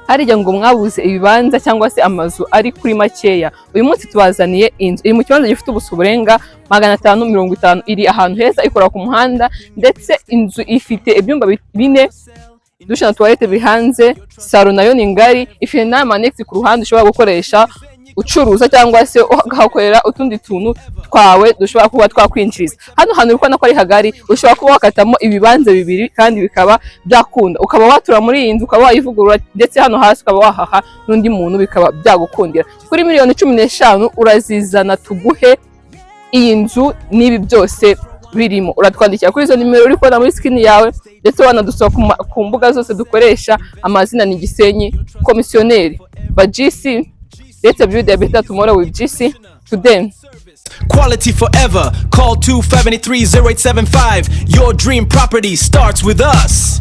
Harya ngo mwabuze ibibanza cyangwa se amazu ari kuri makeya? Uyu munsi tubazaniye inzu iri mu kibanza gifite ubuso burenga 550, iri ahantu heza, ikora ku muhanda, ndetse inzu ifite ibyumba bine, douche na toilette biri hanze, salon nayo ni ngari, ifite n'ama annexe ku ruhande ushobora gukoresha ucuruza cyangwa se ukahakorera utundi tuntu twawe dushobora kuba twakwinjiriza. Hano hantu uri kubona ko ari hagari, ushobora kuba wakatamo ibibanza bibiri kandi bikaba byakunda, ukaba watura muri iyi nzu, ukaba wayivugurura, ndetse hano hasi ukaba wahaha n'undi muntu bikaba byagukundira. Kuri miliyoni 15 urazizana tuguhe iyi nzu n'ibi byose birimo. Uratwandikira kuri izo nimero uri kubona muri screen yawe, ndetse wanadusaba ku mbuga zose dukoresha. Amazina ni Gisenyi Komisiyoneri ba GC. Let's build a better tomorrow with GC today. Quality forever. Call 273 0875. Your dream property starts with us.